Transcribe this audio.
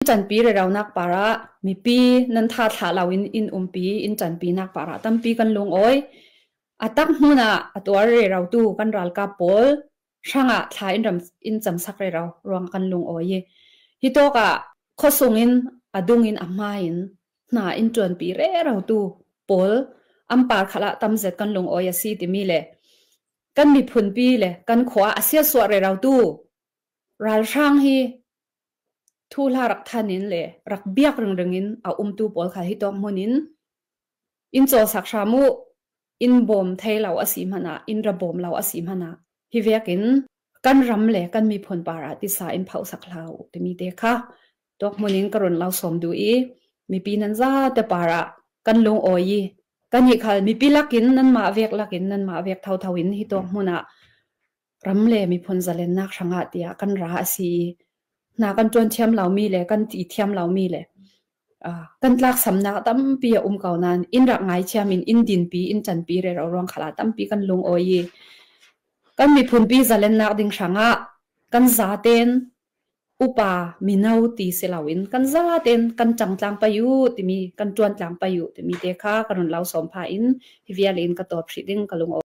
Ṭanpi reraunak par ah mipi nan tha thlah loin inn umpi in ṭanpinak par ah tampi kan lungawi. A tak hmun ah a tuar rerautu kan ralkap pawl hrangah thla in ram in camsak rerau ruang kan lungawi i hi tawk ah khuasung in a dung in a hmai in hna in ṭuanpi rerautu pawl an par khal ah tamzet kan lungawi a si timi le kan miphunpi le kan khua a siasuah rerautu ralhrang hi Thuhla rak than in le rak biak ringring in a umtu pawl kha hi tawk hmun in in cawlsak hram u. Inn bawm thei lo a si hmanh ah, inn ra bawm lo a si hmanh ah, hi vek in kan ram le kan miphun par ah tisa in phohsak hlah u timi te kha tawk hmun in ka run lo sawm duh i mipi nan zate par ah kan lung awi i kan hi khal mipi lakin nanmah vek lakin nanmah vek thotho in hi tawk hmun ah ram le miphun zalennak hrangah tiah kan ra a si i hna kan ṭuan thiam lomi le kan ti thiam lomi le kan tlaksamnak tampi a um ko nain inn rak ngaithiam in inn dinpi inn ṭanpi rero ruang khala tampi kan lungawi i kan miphunpi zalennak ding hrangah kan zaten upa mino ti si loin kan zaten kan ṭang tlang pai u timi kan ṭuan tlang pai u timi te kha ka run lo sawm pha in hi vial in ka tawp hrih ding ka lung.